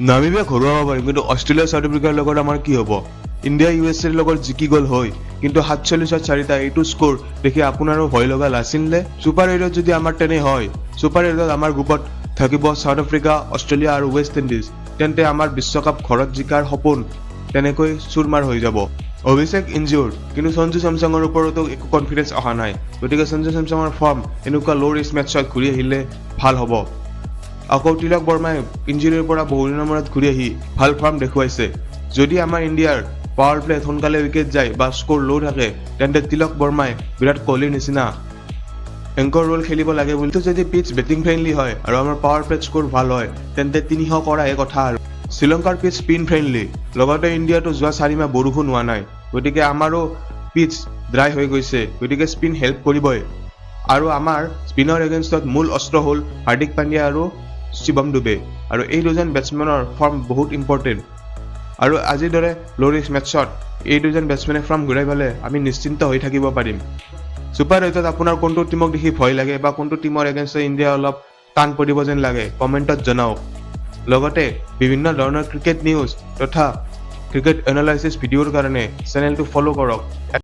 নামিবিয়াক হৰুৱাব পাৰিম, কিন্তু Australia, south আফ্ৰিকাৰ লগত আমাৰ কি হ'ব? ইণ্ডিয়া ইউ এছ এৰ লগত জিকি গ'ল হয়, কিন্তু 47ত 4টা, এইটো স্ক'ৰ দেখি আপোনাৰো ভয় লগা নাছিল নে? ছুপাৰ এইটত যদি আমাৰ তেনে হয়, ছুপাৰ এইটত আমাৰ গ্ৰুপত থাকিব চাউথ আফ্ৰিকা, অষ্ট্ৰেলিয়া আৰু ৱেষ্ট ইণ্ডিজ, তেন্তে আমাৰ বিশ্বকাপ ঘৰত জিকাৰ সপোন তেনেকৈ চুৰমাৰ হৈ যাব। অভিষেক ইনজিউৰ্ড, কিন্তু সঞ্জু চেমচঙৰ ওপৰতো একো কনফিডেঞ্চ অহা নাই। গতিকে সঞ্জু চেমচঙৰ ফৰ্ম এনেকুৱা ল' ৰিস্ক মেটছত ঘূৰি আহিলে ভাল হ'ব। আকৌ তিলক বৰ্মাই ইঞ্জুৰিৰ পৰা বহুদিনৰ মূৰত ঘূৰি আহি ভাল ফৰ্ম দেখুৱাইছে। যদি আমাৰ ইণ্ডিয়াৰ পাৱাৰ প্লেত সোনকালে উইকেট যায় বা স্ক'ৰ ল' থাকে, তেন্তে তিলক বৰ্মাই বিৰাট কোহলিৰ নিচিনা এংকৰ ৰোল খেলিব লাগে বুলি। যদি পিচ বেটিং ফ্ৰেণ্ডলি হয় আৰু আমাৰ পাৱাৰ প্লেত স্ক'ৰ ভাল হয়, তেন্তে 300 কৰাই কথা। আৰু শ্ৰীলংকাৰ পিচ স্পিন ফ্ৰেণ্ডলি, লগতে ইণ্ডিয়াতো যোৱা 4 মাহ বৰষুণ হোৱা নাই, গতিকে আমাৰো পিচ ড্ৰাই হৈ গৈছে। গতিকে স্পিন হেল্প কৰিবই। আৰু আমাৰ স্পিনৰ এগেইনষ্টত মূল অস্ত্ৰ হ'ল হাৰ্দিক পাণ্ডিয়া আৰু শিৱম ডুবে। আৰু এই দুজন বেটছমেনৰ ফৰ্ম বহুত ইম্পৰ্টেণ্ট। আৰু আজিৰ দৰে ল' ৰিস্ক মেটছত এই দুজন বেটছমেনে ফৰ্ম ঘূৰাই পালে আমি নিশ্চিন্ত হৈ থাকিব পাৰিম। ছুপাৰ এইটত আপোনাৰ কোনটো টীমক দেখি ভয় লাগে বা কোনটো টীমৰ এগেইনষ্টত ইণ্ডিয়া অলপ টান পৰিব যেন লাগে, কমেণ্টত জনাওক। লগতে বিভিন্ন ধৰণৰ ক্ৰিকেট নিউজ তথা ক্ৰিকেট এনালাইচিছ ভিডিঅ'ৰ কাৰণে চেনেলটো ফ'ল' কৰক।